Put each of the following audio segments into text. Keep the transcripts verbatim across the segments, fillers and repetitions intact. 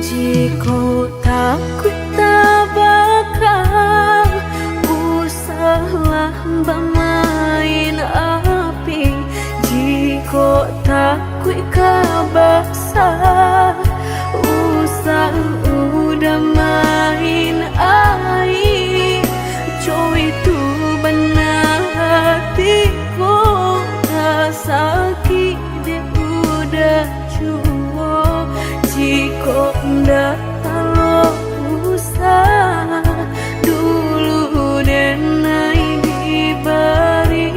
Jikok takuik tabaka, usahlah bamain api. Jikok takuik ka basa, usah udah main aia. Cowok itu bana hati ko, ka sakik dek udah juo. Jikok ndak talok usah, dulu denai dibari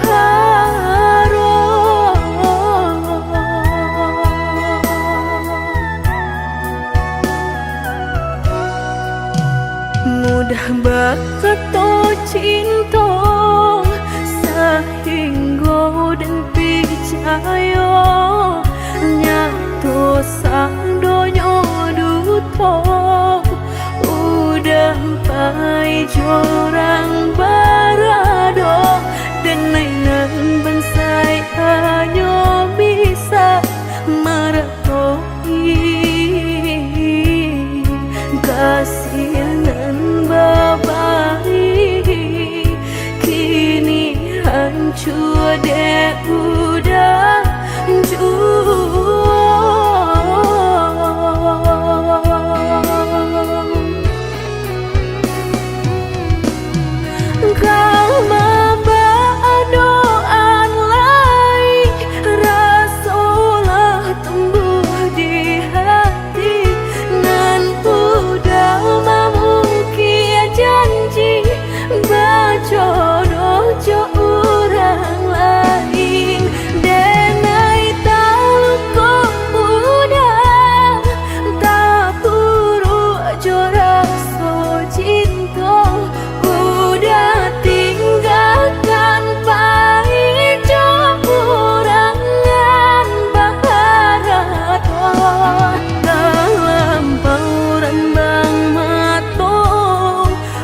haro. Mudah bakato cinto, sahinggo den picayo, nyato sadonyo duto. Udah pai jorang barado, denai nan bansaik hanyo bisa mara- toi kasih nan babari, kini hancua dek udah juo. Ka mambaa doa lai, raso lah tumbuah di hati, nan udah mamungkia janji bajodoh jo urang lain. Denai taluko udah, tapuruak jo raso cinto, udah tinggakan pai jo urang nan baharato. Talampau rambang mato,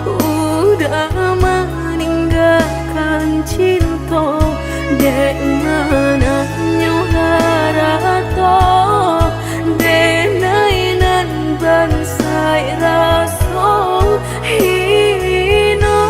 udah maninggakan cinto, dek mananyo harato, denai nan bansaik raso hino.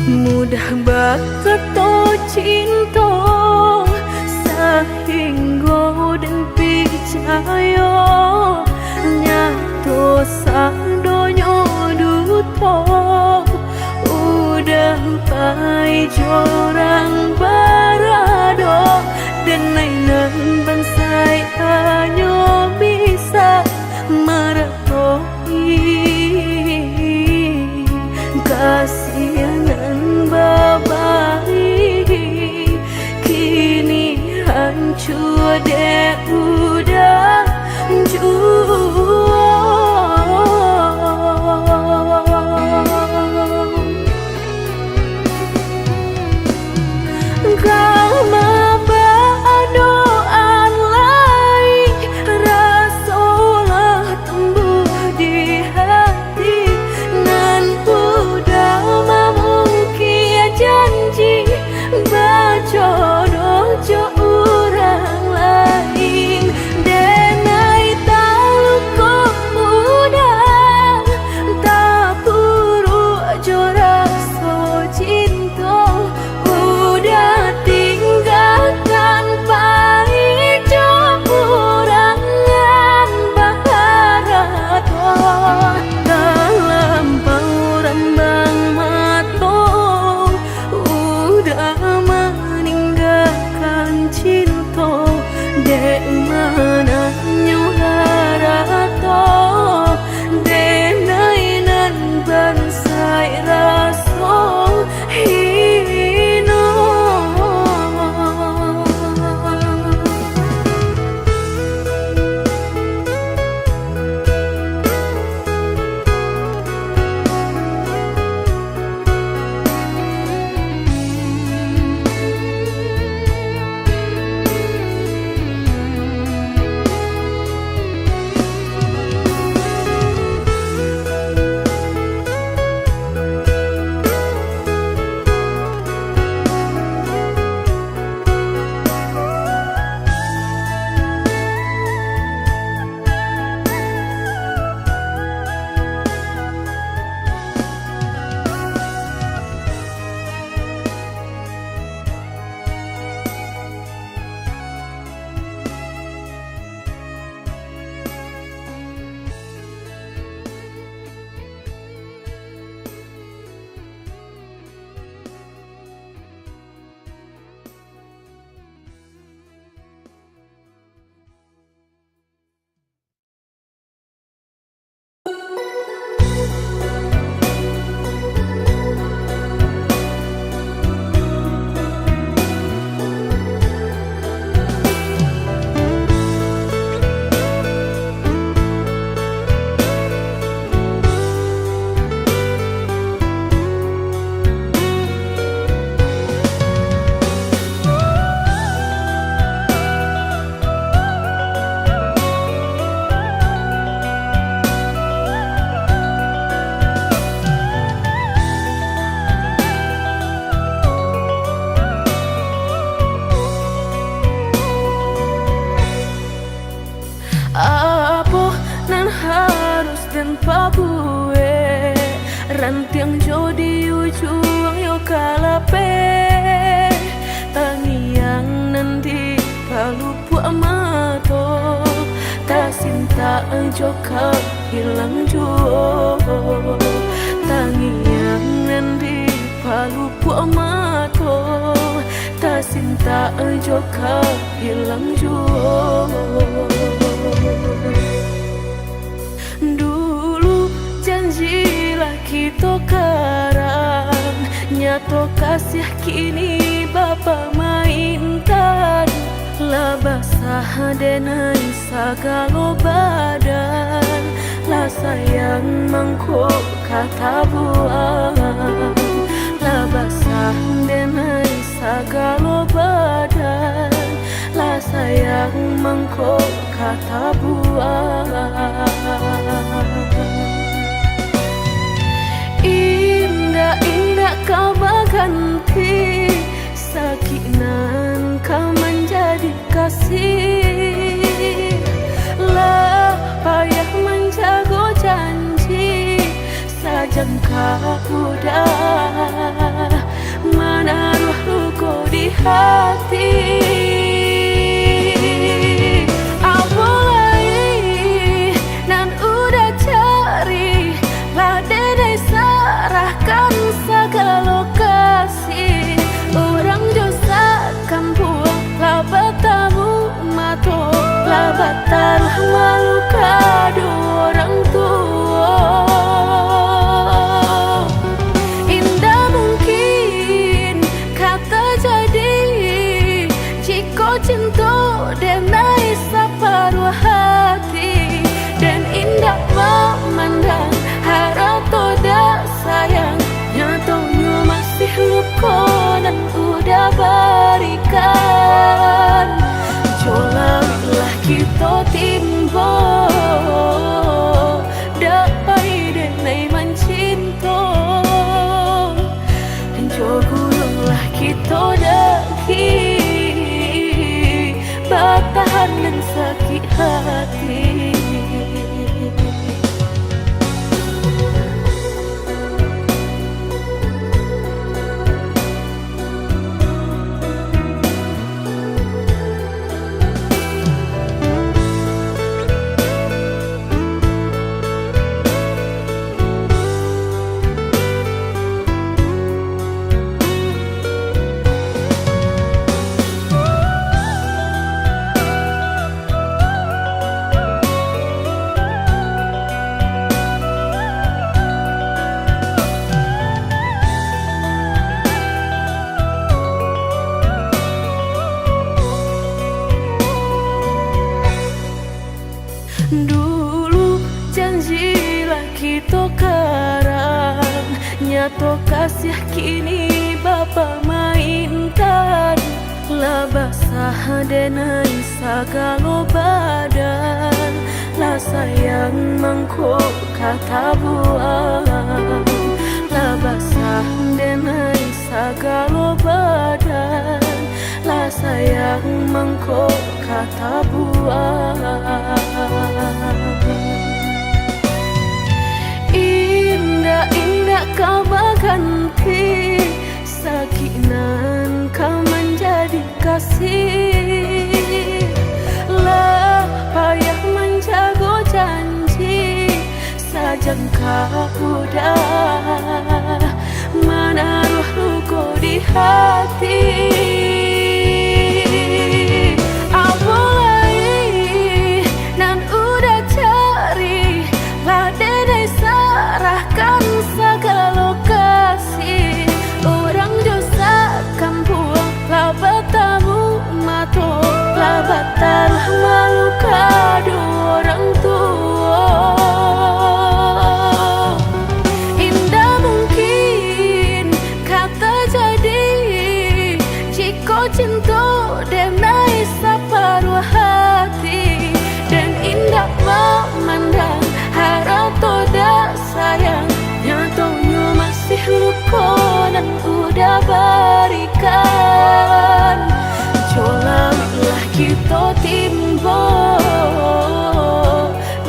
Mudah bakato cinto, sahinggo den picayo, nyato sadonyo duto. Udah pai jorang barado, denai nan bansaik hanyo bisa mara- toi kasih nan babari, kini hancua dek udah juo. Ka mambaa doa lai, raso lah tumbuah di hati, nan udah mamungkia janji bajodoh jo urang lain. Kalapeh, tangiang nan di palupuak mato, tasintak jo ka hilang juo. Tangiang nan di palupuak mato, tasintak jo ka hilang juo. Dulu janji lah kito karang, nyato kasiah kini bapamaintan. Lah basah denai sagalo badan, lah sayang mangko ka tabuang. Lah basah denai sagalo badan, lah sayang mangko ka tabuang. Indak-indak ka baganti, sakik nan ka manjadi kasih. Lah payah manjago janji, sajangka udah manaruah luko di hati. Apo lai nan udah cari, lah denai sarahkan sagalo kasih. Urang jo sakampuang lah batamu mato, lah bataruah malu ka duo urang tuo. Indak mungkin ka tajadi, jikok cinto denai saparuah hati. Den indak mamandang harato dak sayang, nyatonyo masih luko nan udah barikan. Jo lawiklah kito timbo, dak pai denai mancinto. Jo gulunglah kito daki, batahan nan sakik hati. Dulu janji lah kito karang, nyato kasiah kini bapamaintan. Lah basah denai sagalo badan, lah sayang mangko ka tabuang. Lah basah denai sagalo badan, lah sayang mangko ka tabuang. Indak-indak ka baganti, sakik nan ka manjadi kasih. Lah payah manjago janji, sajangka udah manaruah luko di hati. Apo lai nan udah cari, lah denai sarahkan sagalo kasih. Urang jo sakampuang lah batamu mato, lah bataruah malu ka duo urang tuo. Indak mungkin ka tajadi, jikok cinto denai saparuah hati. Den indak mamandang harato dak sayang, nyatonyo masih luko nan udah barikan. Jo lawiklah kito timbo,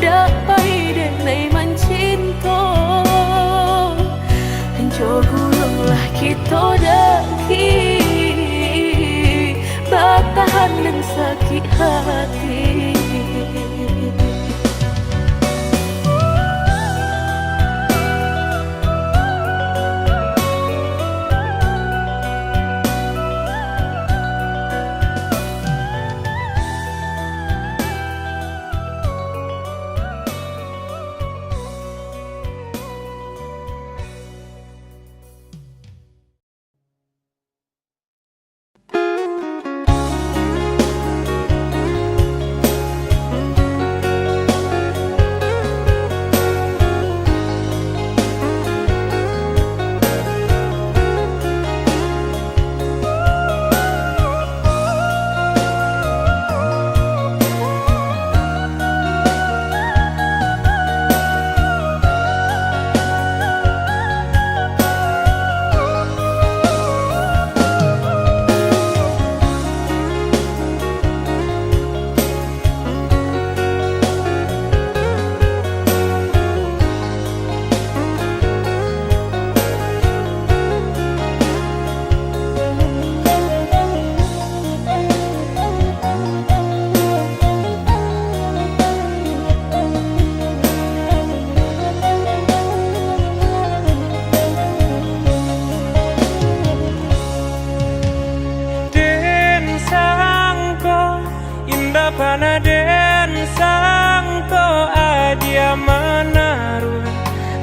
dak pai denai mancinto. Jo gulunglah Todaki batahan nan sakik hati. Den sangko, indak panah den sangko, adia manaruah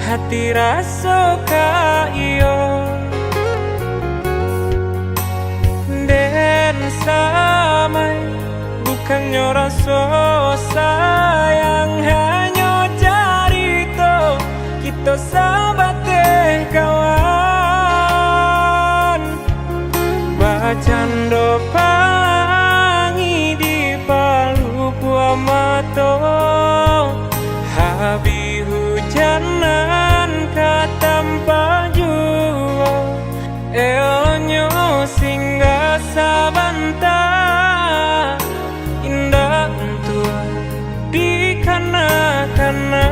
hati raso ka iyo. Den samai, bukannyo raso sayang, hanyo carito kito sabateh kawan. Bacando pangi di palupuah mato, habih hujan nan ka tampak juo. Eloknyo singgah sabanta, indak untuak dikana-kana.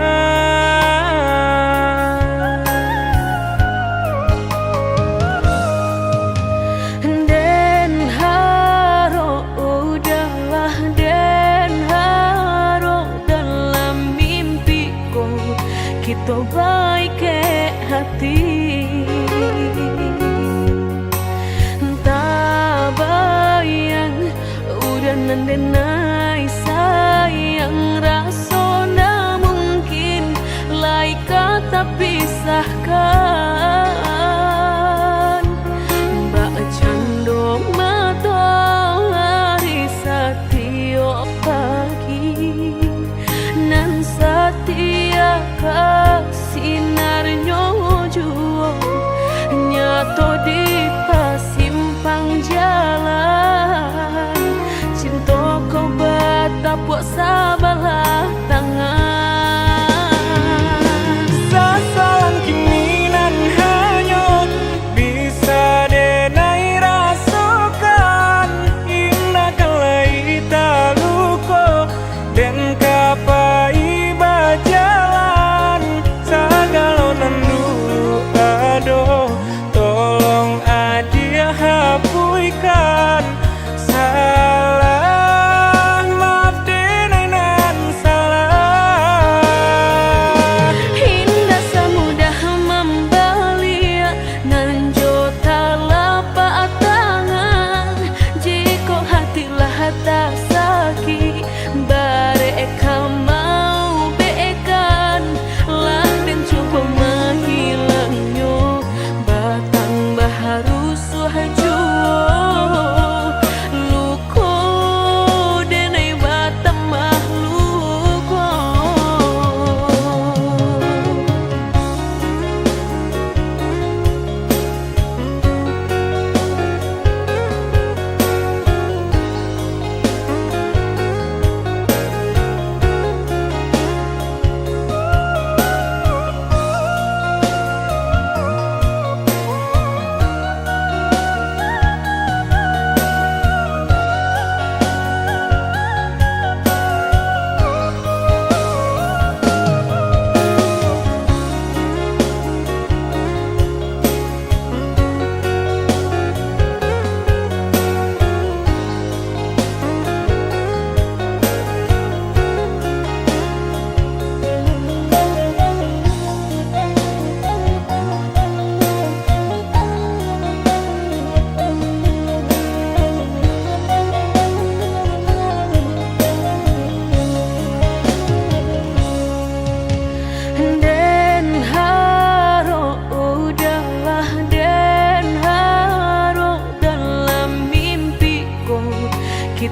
Den harok, udahlah, den harok, dalam mimpi ko kito baikek hati. Tabayang, udah nan den ai sayang, raso ndak mungkin lai ka tapisahkan. Bak cando matoari satiok pagi, nan satia ka sinarnyo juo, nyo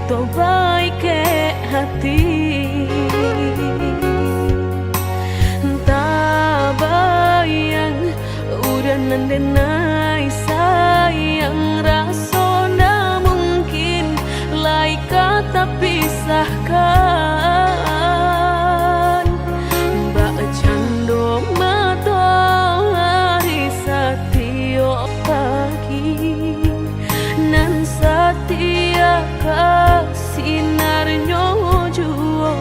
Tobaikek hati. Tabayang urang nan denai sayang, raso ndak mungkin lai ka tapisahkan. Bak cando matoari satiok pagi, nan satia ka sinarnyo juo,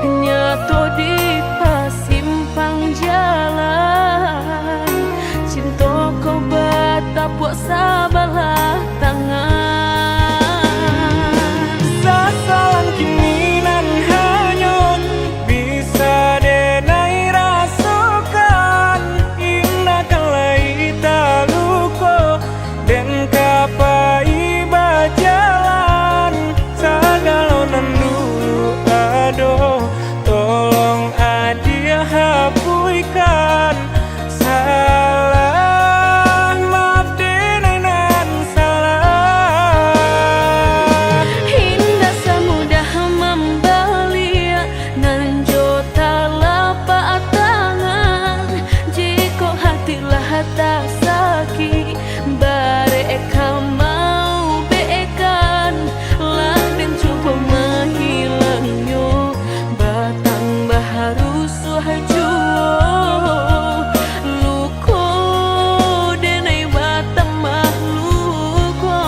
nyato di pasimpang jalan. Cinto ko batapuak sabalah tangan. Sasalang kini nan hanyo bisa denai rasokan, indak kan lai taluko den ka pai bajalan. Sagalo nan dulu ado, tolong adiak hapuihkan. Salah, maaf denai nan salah. Indak samudah mambaliak nan jo talapak tangan. Jikok hati lah tasakik, barek ka maubekkan. Lah den cubo mahilangnyo, batambah rusuah juo. Luko denai batambah luko.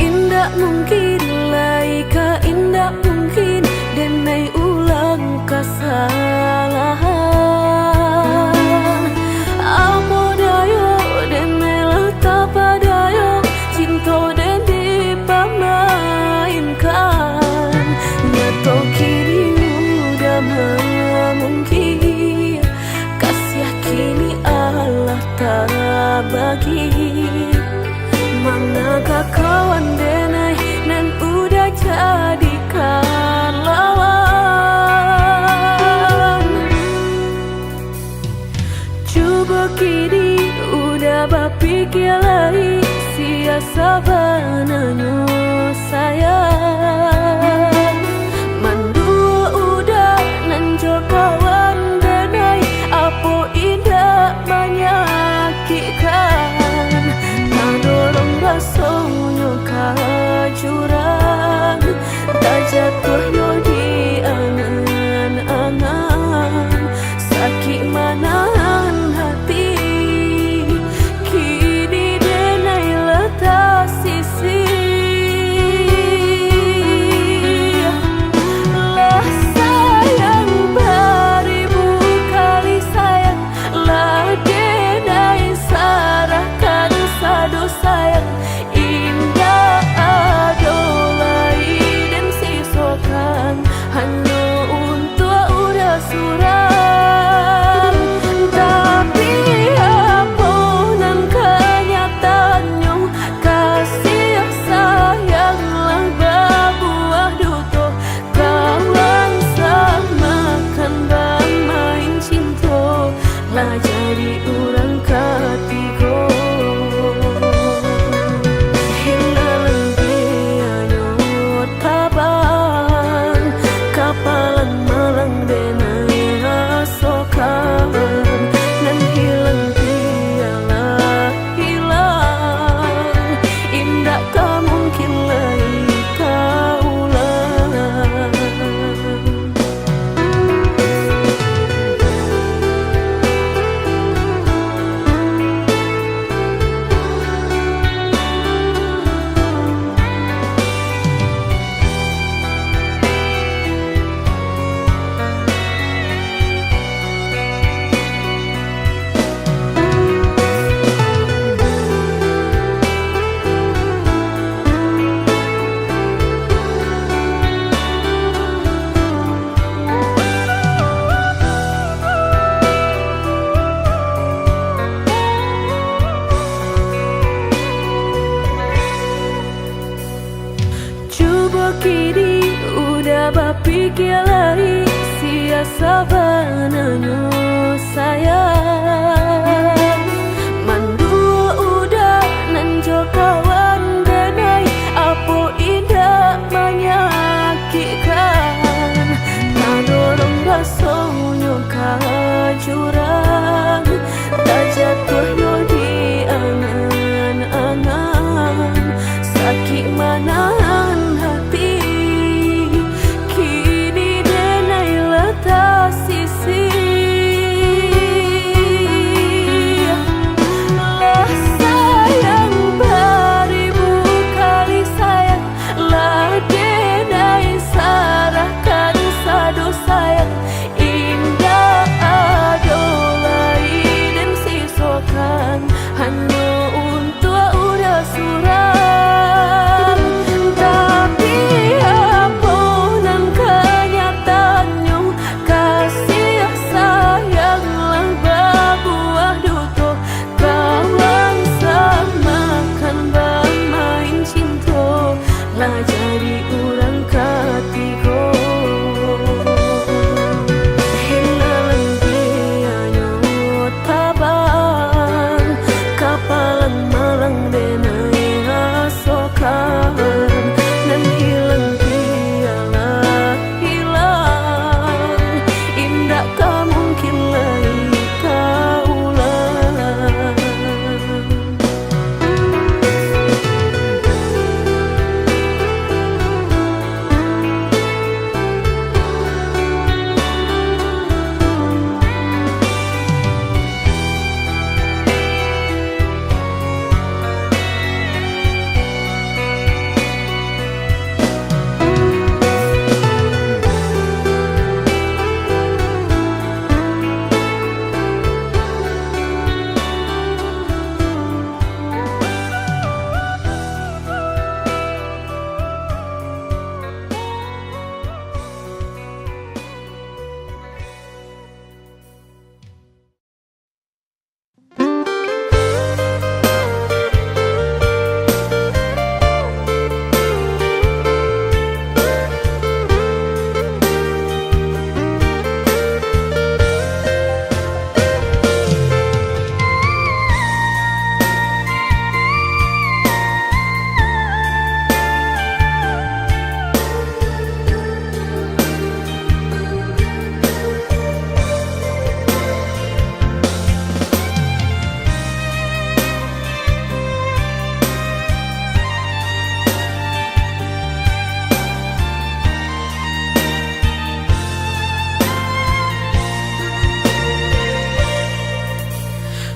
Indak mungkin lai ka, indak mungkin denai ulang kasalahan. Apo dayo denai lah tapadayo, cinto den dipamainkan. Nyato kini udah mamungkir, kasiah kini alah tabagi. Manakah kawan denai nan udah jadikan lawan? Cubo kini udah bapikia lai, sia sabananyo sayang. Manduo udah nan jo kawan denai, apo indak manyakikkan? Tadorong rasonyo ka jurang, tajatuahnyo di angan-angan. Sakik manahan hati, kini denai lah tasisih. Lah sayang baribu kali sayang, lah denai sarahkan sado sayang, indak ado lai den sisokan. Kini udah bapikia lai, sia sabananyo sayang. Mandua udah nan jo kawan denai, apo indak manyakikkan. Tadorong rasonyo ka jurang, tajatuahnyo di angan-angan. Sakik manahan hati, kini denai lah tasisih. Lah sayang baribu kali sayang, lah denai sarahkan sado sayang. Indak ado lai den sisokan, hanyo untuak udah surang. Tapi apo nan kanyataannyo, kasih sayang lah babuah duto. Kawan samakan bamain cinto, lah jadi urang katigo. Hilang pianyo tabang, kapalan malang denai rasokan. Nan hilang pialah hilang, indak ka mungkin lai taulang.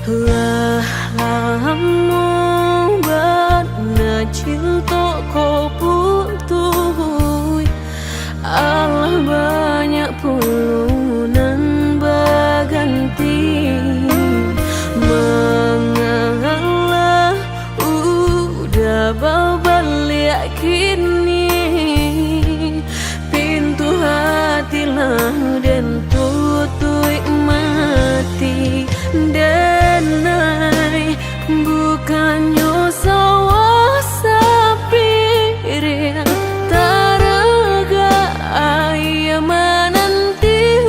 Lah lamo bana cinto ko putuih, alah banyak pulo nan baganti. Mangalah udah babaliak kini, pintu hati lah den tutuik mati. Denai, bukannyo sawah sapiriang, taragak aia mananti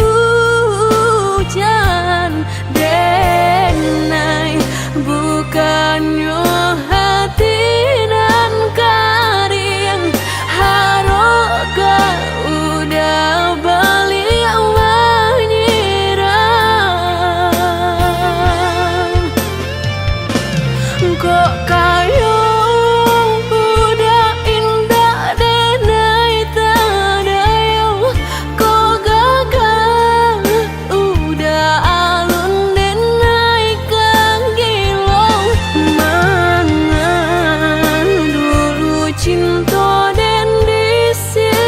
hujan. Denai, bukannyo hati nan kariang, harok ka udah baliak manyirang. Kok kayo udah indak denai tadayang, kok gagal udah alun denai ka gilo. Mangan dulu cinto den disiukkan,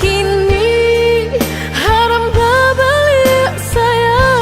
kini haram babaliak sayang.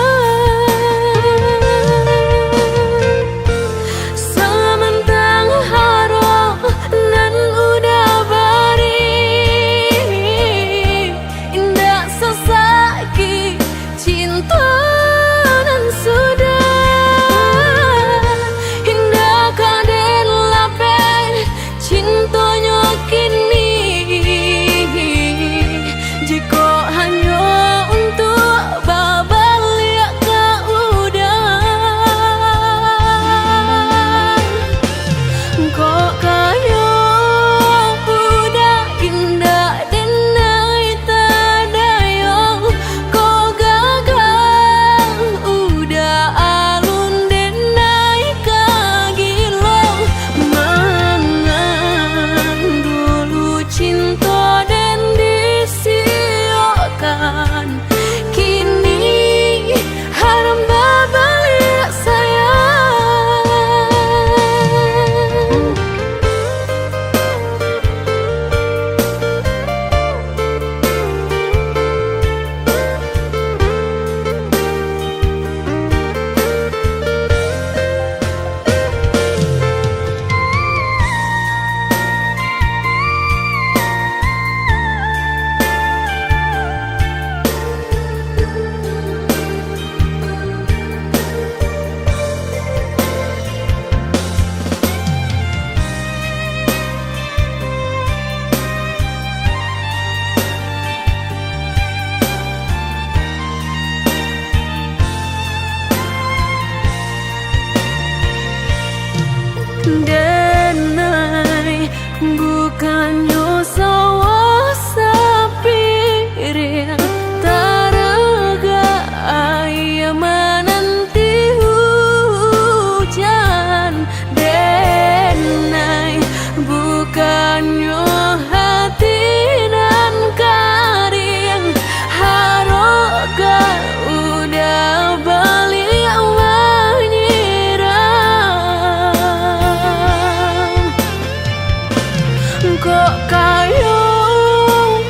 Denai, bukannyo sawah sapiring, taragak aia mananti hujan. Denai, bukannyo hati nan kariang, harok ka uda baliak manyiram. Kok kayo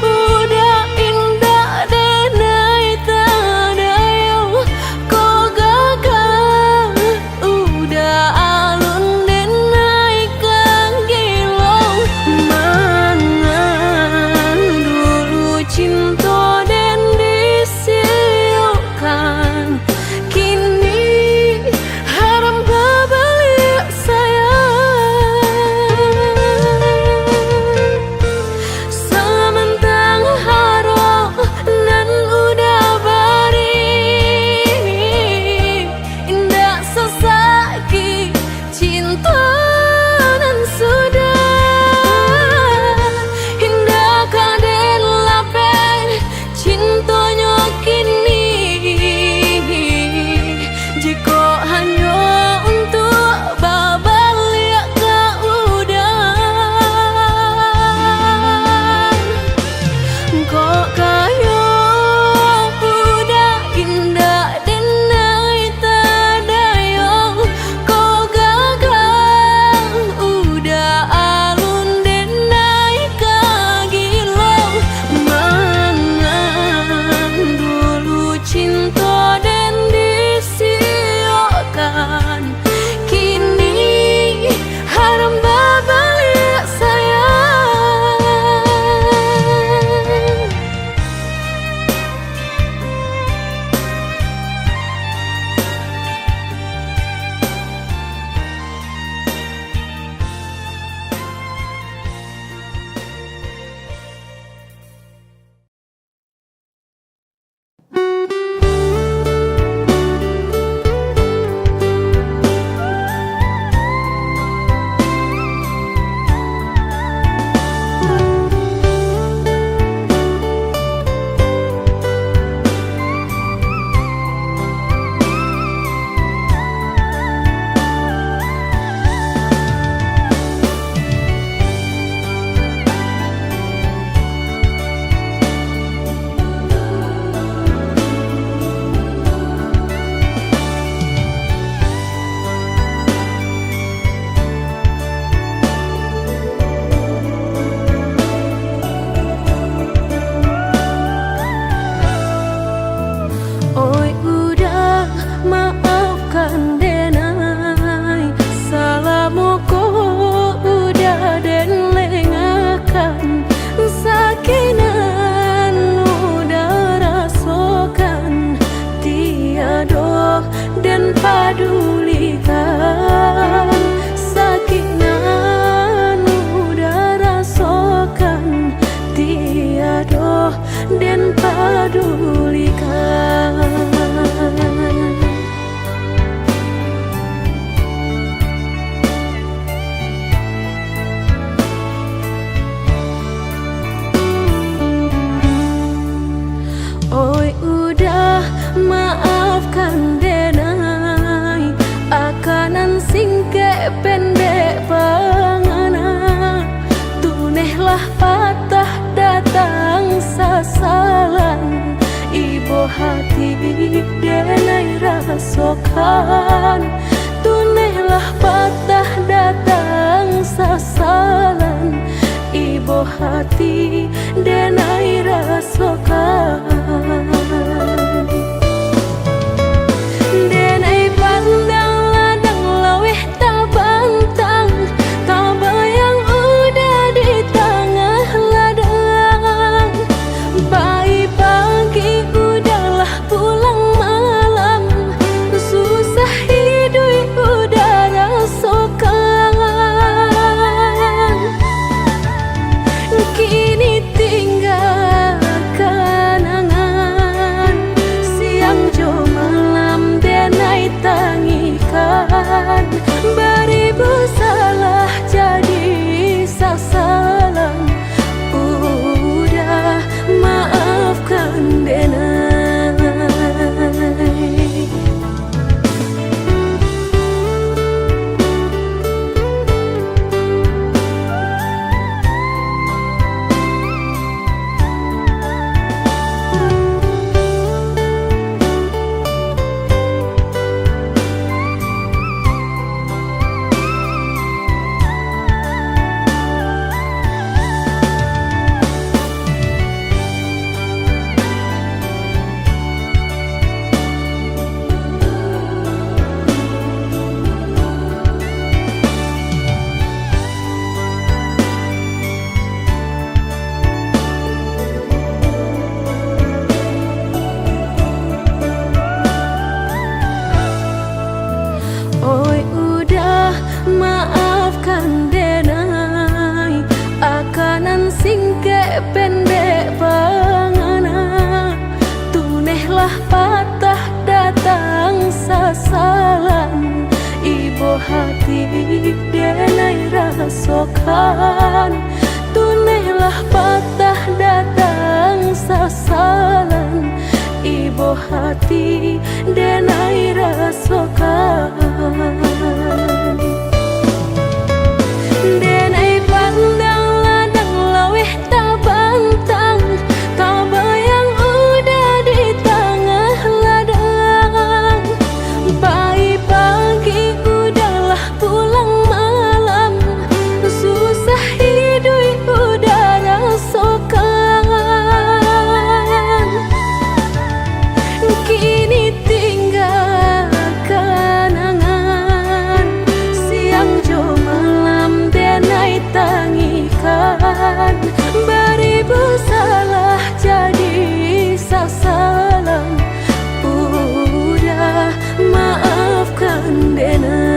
uda indak denai tadayo, kok gagah uda alun denai ka gilo, mangan dulu cinto den disiokkan. Kini haram babaliak sayang, samantang harok nan uda bari, indak sasakik cinto nan sudah. Indak ka den lapeh cintonyo kini, jikok hanyo untuak babaliak ka uda. Kok kayo uda indak denai tadayo, kok gagah uda alun denai ka gilo, mangan dulu cinto den disiokkan. Kini haram babaliak sayang. Oi uda, maafkan denai, salamo ko uda den lengahkan, sakik nan uda rasokan, tiado den padulikan, sakik nan uda rasokan, tiado den padulikan. Oi uda, maafkan denai, aka nan singkek pendek pangana, tunehlah patah datang sasalan, ibo hati denai rasokan, tunehlah patah datang sasalan, ibo hati denai rasokan. Denai pandang ladang laweh tabantang, tabayang uda di tangah ladang. Pai pagi uda lah pulang malam, susah iduik uda rasokan. Kini Oi udah, maafkan denai, akanan singkek pendek pangana. Tunehlah patah datang sasalan, ibo hati denai rasokan. Tunehlah patah datang sasalan, ibo hati denai rasokan. Denai pandang ladang laweh tabantang, tabayang udah di tangah ladang. Pai pagi udahlah pulang malam, susah iduik udah rasokan. Kini tinggal kanangan, siang jo malam denai tangikan. Baribu salah jadi sasalan, udah maafkan denai.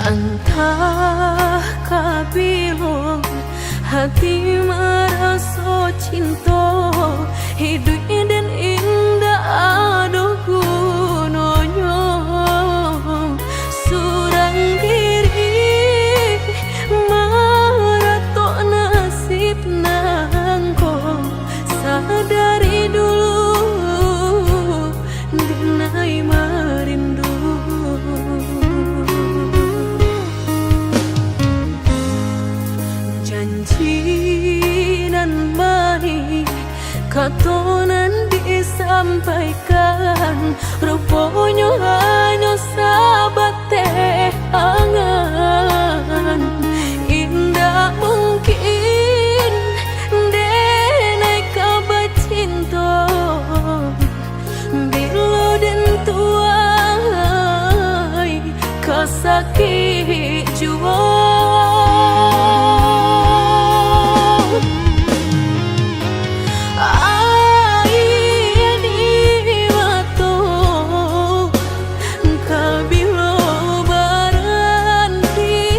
Antah ka bilo hati maraso cinto, iduik den indak ado gunonyo. Surang diri maratok nasib nangko, sadari dulu denai marindu. Janji nan baik, kato nan disampaikan, ruponyo hanyo sabateh angan. Indak mungkin denai ka bacinto, bilo den tuai ka sakik juo. Aia di mato ka bilo baranti,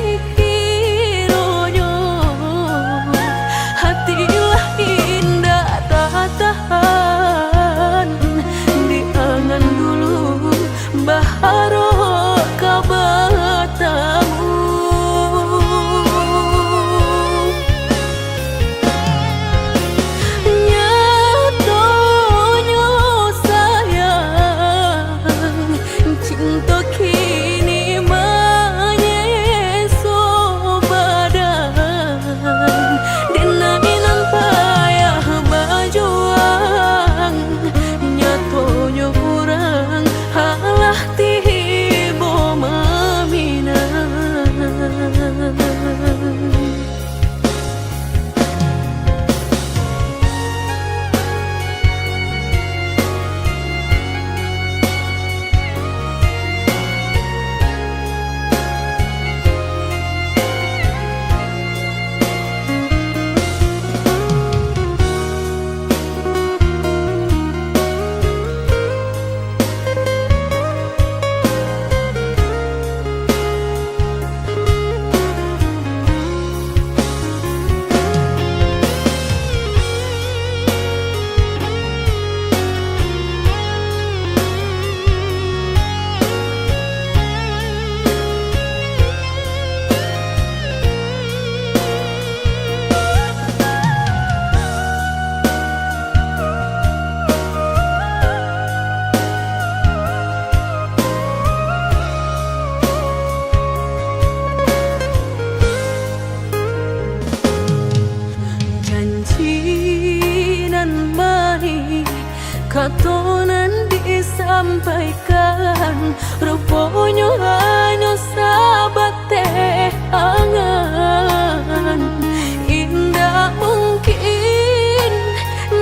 Nyato nan disampaikan, ruponyo hanyo sabateh angan. Indak mungkin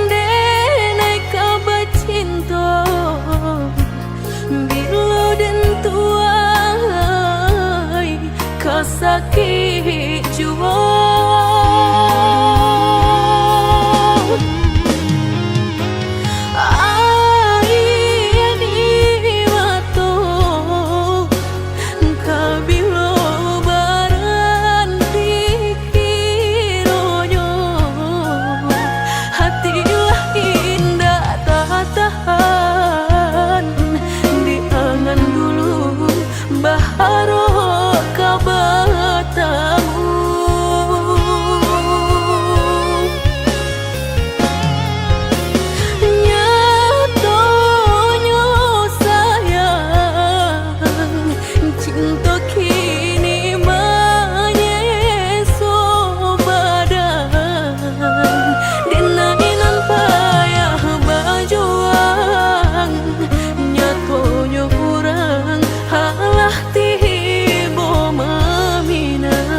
denai ka bacinto, bilo den tuai ka sakik juo. Aia di mato ka bilo baranti kironyo, hati lah indak tatahan di angan dulu. Baharok ka batamu. Nyatonyo sayang, cinto kini manyeso badan. Denai nan payah bajuang, nyatonyo urang alah tibo maminang.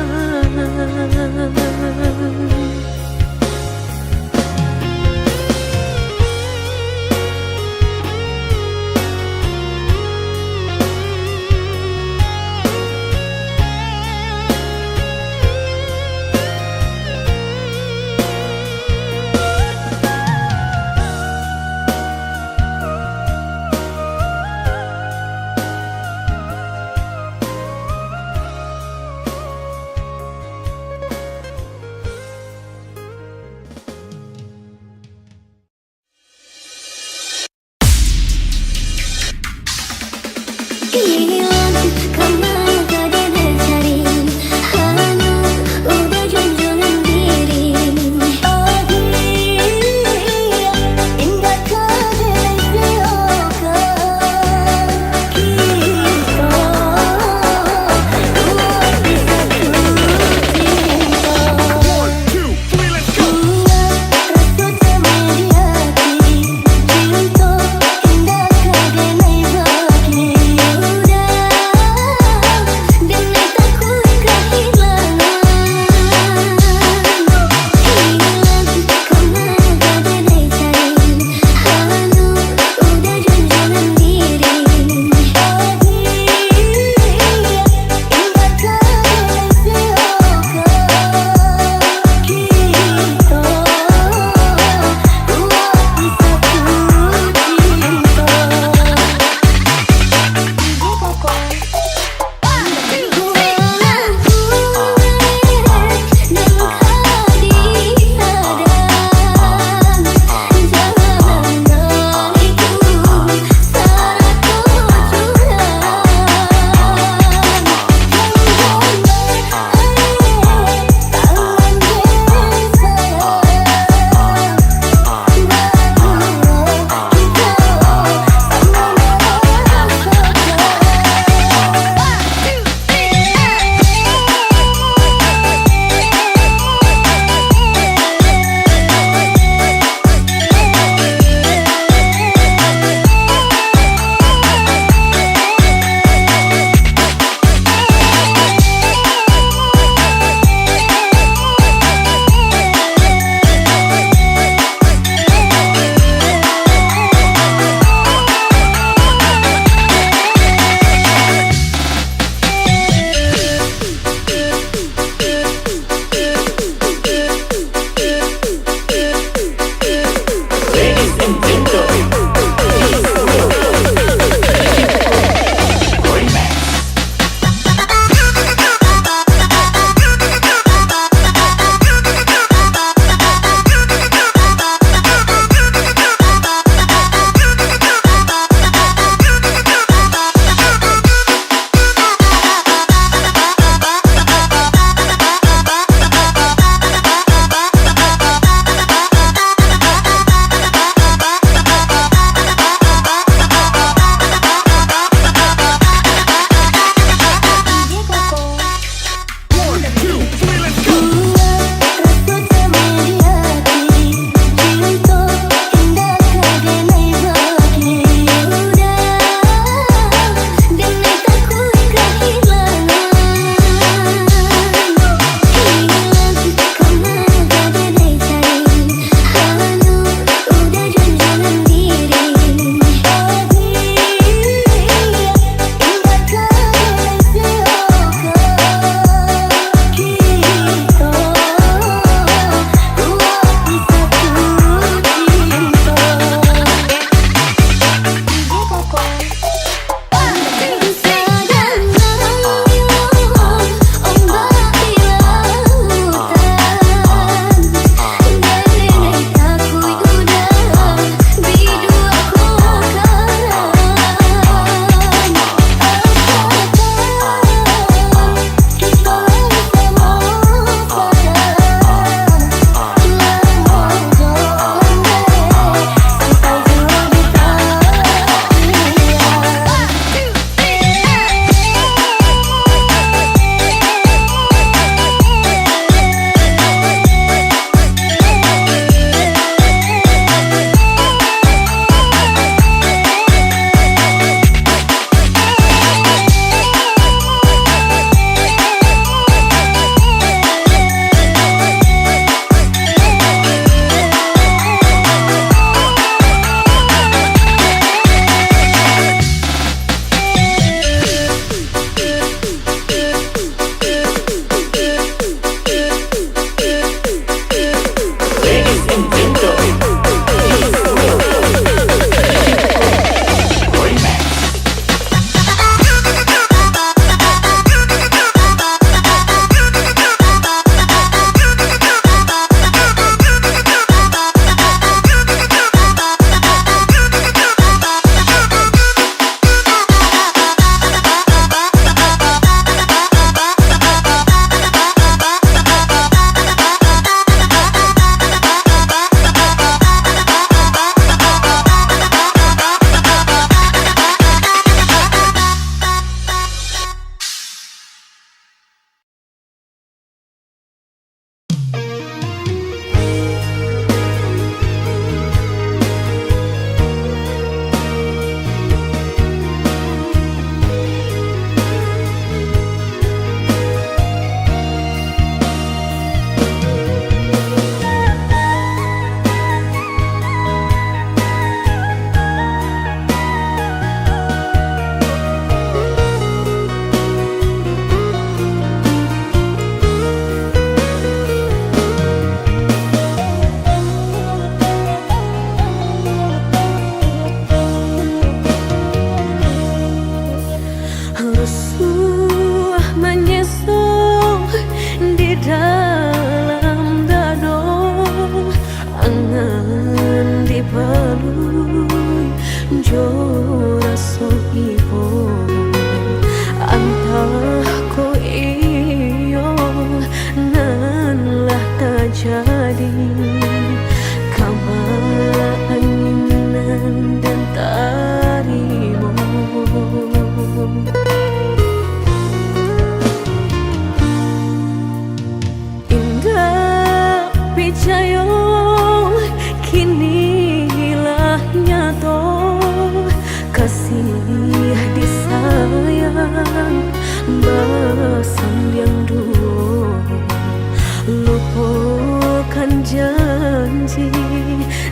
Janji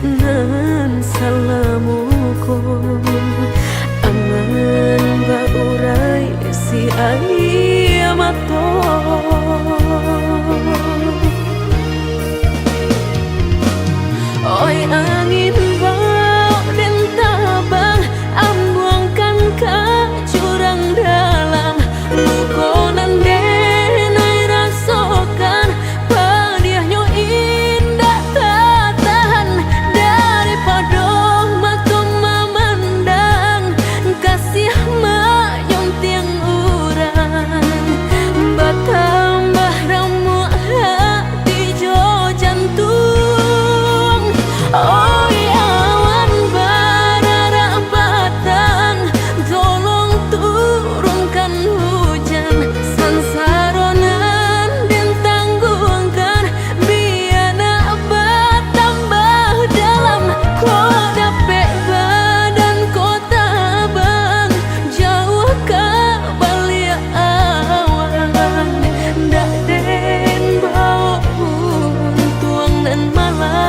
nan salamo ko, angan baurai si aia mato. Oi angin, bao den tabang, ambuangkan ka jurang dalam. Luko nan den ai rasokan, padiahnyo indak tatahan, daripado mato mamandang, kasiah mayuntiang urang, batambah ramuak hati jo jantuang. Oi awan bararak patang, tolong turunkan hujan, sansaro nan den tangguangkan, bia nak batambah dalam. Ko dapek badan ko tabang, jauah ka baliak awan, ndak den bao untuang nan malang.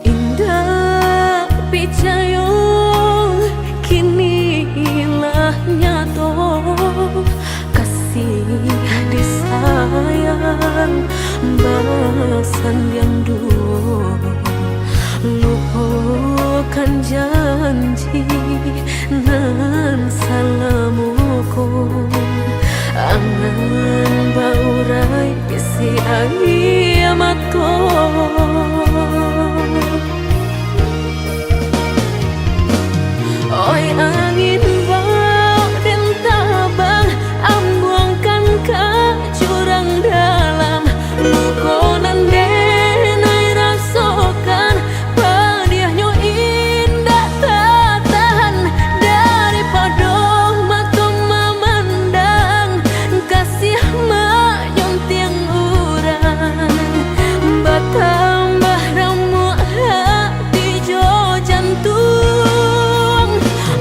Indak picayo, kini lah nyato, kasih disayang basandiang duo. Lupokan janji nan salamo ko, angan baurai si aia mato. Oi angin, bao den tabang, ambuangkan ka jurang dalam. Luko nan den ai rasokan, padiahnyo indak tatahan, daripado mato mamandang, kasiah mayuntiang urang, batambah ramuak hati jo jantuang.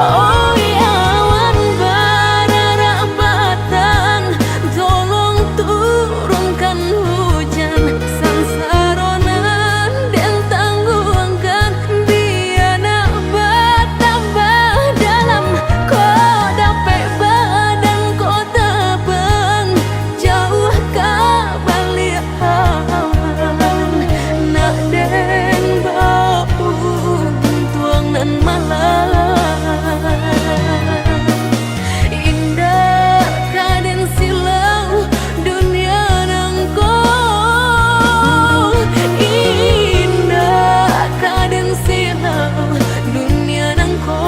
Oi awan bararak patang, tolong turunkan hujan, sansaro nan den tangguangkan, bia nak batambah dalam. Ko dapek badan ko tabang, jauah ka baliak awan, nak den bao untuang nan malang. Indak ka den silau dunia nangko, indak ka den silau dunia nangko.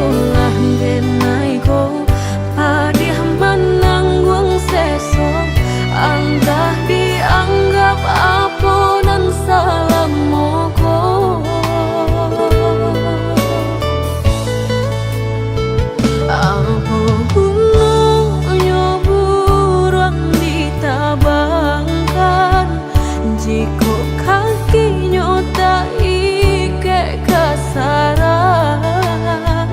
Lah denai ko, padiah manangguang seso, antah dianggap apo nan salamo ko. Apo gunonyo buruang ditabangkan, jikok kakinyo taikek ka sarang?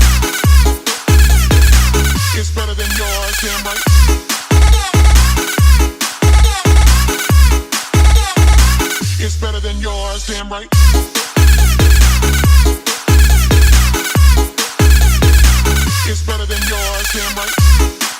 It's better than yours, damn right. It's better than yours, damn right. It's better than yours, damn right.